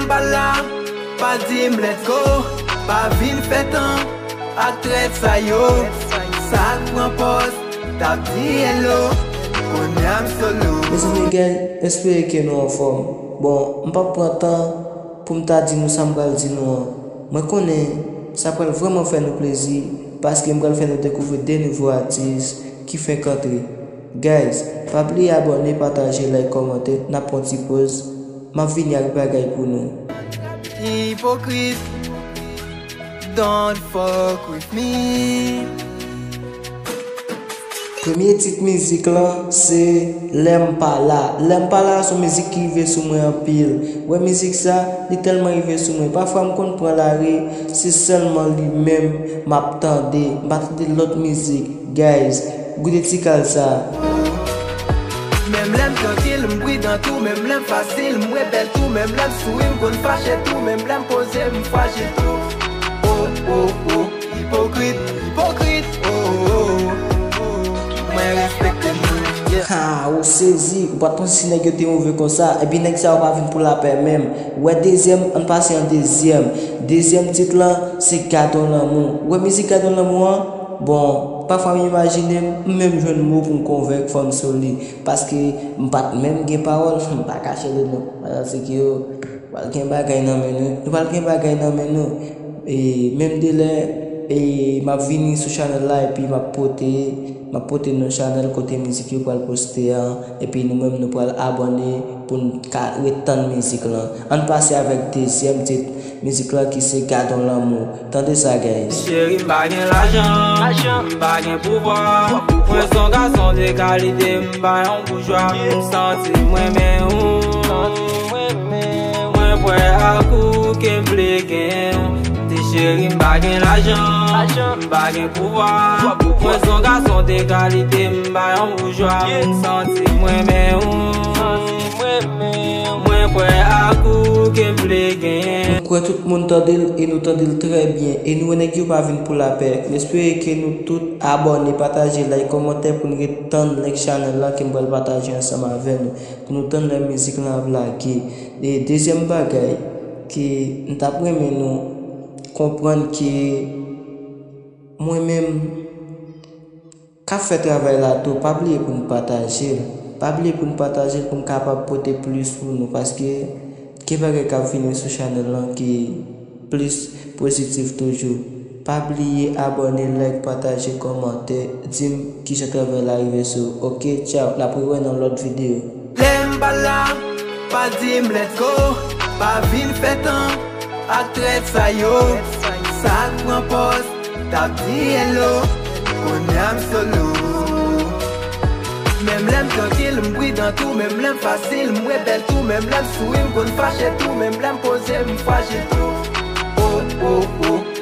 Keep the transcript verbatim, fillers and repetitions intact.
Pa la, pa di m let's go, pa vin fè tan ak trèt sa yo. Sa k pran pòz, t ap di hello, kounye a m solo. Mezanmi, guys, espere ke nou anfòm. Bon, m p ap pran tan pou m ta di nou sa m pral di nou an. Mwen konnen sa pral vrèman fè nou plezi, paske m pral fè nou dekouvri de nouvo atis ki fenk antre. Guys, pa bliye abòne, pataje, like, kòmante, n ap pran ti poz, m ap vini ak bagay pou nou. Ipokrit, don't fuck with me. Premye tit mizik lan se Lè m pa la. Lè m pa la se yon mizik ki rive sou mwen anpil. Wè mizik sa, li tèlman rive sou mwen. Pafwa m konn pran lari, se sèlman li menm m ap tande. M pa tande lòt mizik. Guys, goute ti kal sa. Menm lè m trankil, m pridan tou, menm lè m fasil, m rebèl tou, menm lè m souri, m konn fache tou, menm lè m poze, m frajil tou. Oh, oh, oh, ipokrit, ipokrit, oh, oh, oh. Mwen respekte nou, yeah. Ha, ou sezi, ou pa t panse si nèg yo te move konsa, epi nèg sa yo pa vin pou lapè menm. Wè dezyèm, ann pase an dezyèm. Dezyèm tit lan, se Gadon Lanmou. Wè mizik Gadon Lanmou an, bon, pafwa m imajine m, m menm jwenn mo pou m konvenk fanm sou li. Paske m pa t menm gen pawòl, m pa kache li non. Paske yo pral gen bagay nan men nou. Nou pral gen bagay nan men nou. E menm de lè, e m ap vini sou chanèl la epi m ap pote, m ap pote nou chanèl kote mizik yo pral poste an, epi nou menm nou pral abòne pou n ka ret tann mizik lan. Ann pase avèk dezyèm tit mizik lan ki se Gadon Lanmou. Tande sa, guys. Cheri, m pa gen lajan, m pa gen pouvwa. Mwen se yon gason de kalite, m pa yon boujwa. M santi m renmen ou. Mwen prè ak ou, ke m vle genyen. Ti cheri, m pa gen lajan, m pa gen pouvwa. Mwen se yon gason de kalite, m pa yon boujwa. M santi m renmen ou. Mwen prè ak ou, ke m vle genyen. M kwè tout moun tande l e nou tande l trè byen. E nou wè nèg yo pa vin pou lapè. M espere ke nou tout abòne, pataje, like, kòmantè pou n ret tann link chanèl la ke m pral pataje ansanm avè nou. Pou nou tann lè mizik lan ap lage. E dezyèm bagay ke m t ap renmen nou konprann ke mwen menm k ap fè travay la tou, pa bliye pou n pataje l. Pa bliye pou n pataje l pou n kapab pote plis pou nou, paske gen bagay k ap vini sou chanèl lan ki plis pozitif toujou. Pa bliye abòne, like, pataje, kòmante, di m kijan travay la rive sou ou. Oke, tchaw, n ap rewè nan lòt videyo. Lè m pa la, pa di m let's go, pa vin fè tan ak trèt sa yo. Sa k pran pòz, t ap di hello, kounye a m solo. Menm lè m trankil, m pridan tou, menm lè m fasil, m rebèl tou, menm lè m souri, m konn fache tou, menm lè m poze, m frajil tou. Oh, oh, oh.